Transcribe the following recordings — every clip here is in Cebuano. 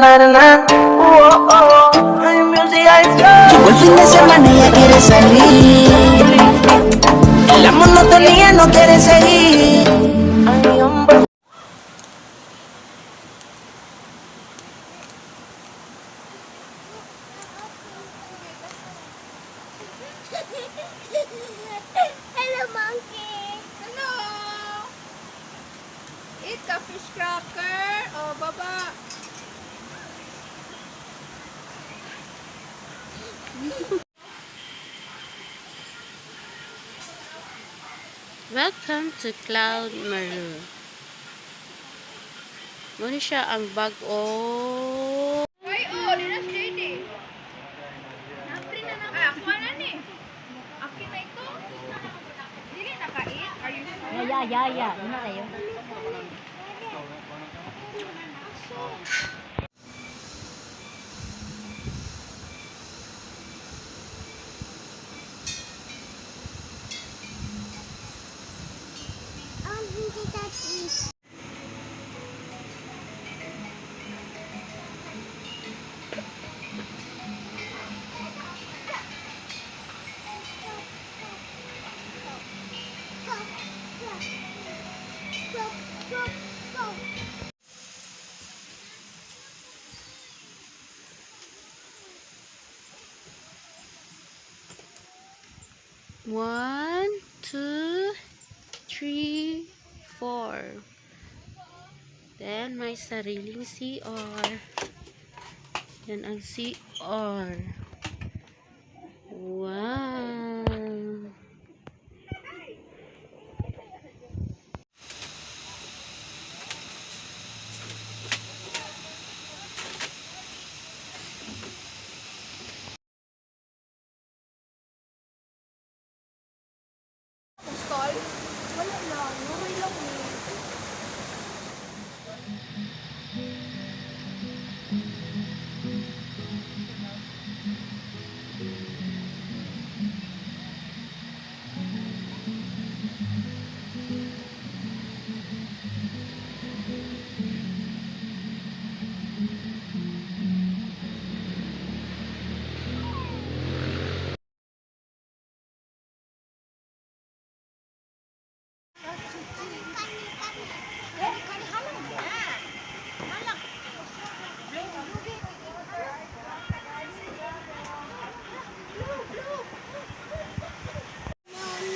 na na na. Oh. Music, I Llegó el fin de semana y ella quiere salir. La monotonía no quiere seguir. Ay, hombre. Hello, monkey. Hello! Eat ka fish cracker. O, baba. Welcome to Cloud Maru. Muna siya ang bag-o. Ay, oh, di na si JD. Ay, ako na ni. Akin na ito. Dili naka-eat? Are you sure? Yeah. Ano kayo? Hindi that is. Go, go, go, go, go. One, two, three, four. Then, may sariling CR. Yan ang CR. Wow! Stall? Wala lang. Okay lang eh.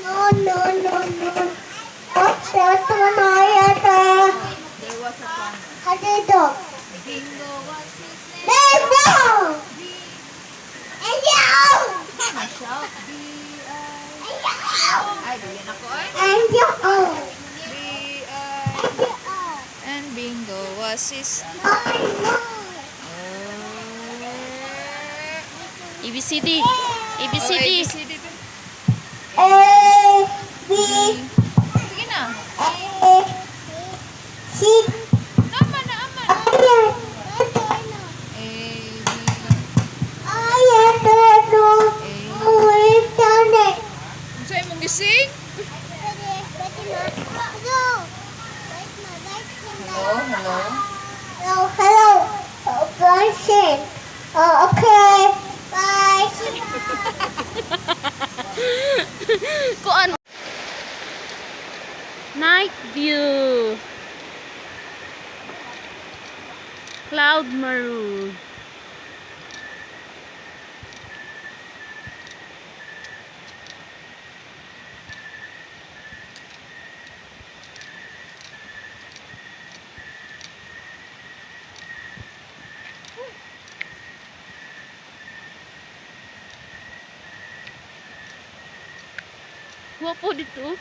No, no, no, no. There was a farmer. Potato. Bingo was his name. Bingo! B. And you! Shout B. I. And you! Ay, dili na ko ay. And you! B. I. And you! And bingo was his I know. A, B, C, D. A, B, C, Oh, D. A, B, C, D. A, B, Sige na. A, C, Naman na, aman. I, A, B, I, N, O, U, V, Unsa imong gising? Hello, hello. Hello, hello. Oh, Bronson. Oh, okay. Bye. Kuan. Night view. Cloud Maru. Wapo dito.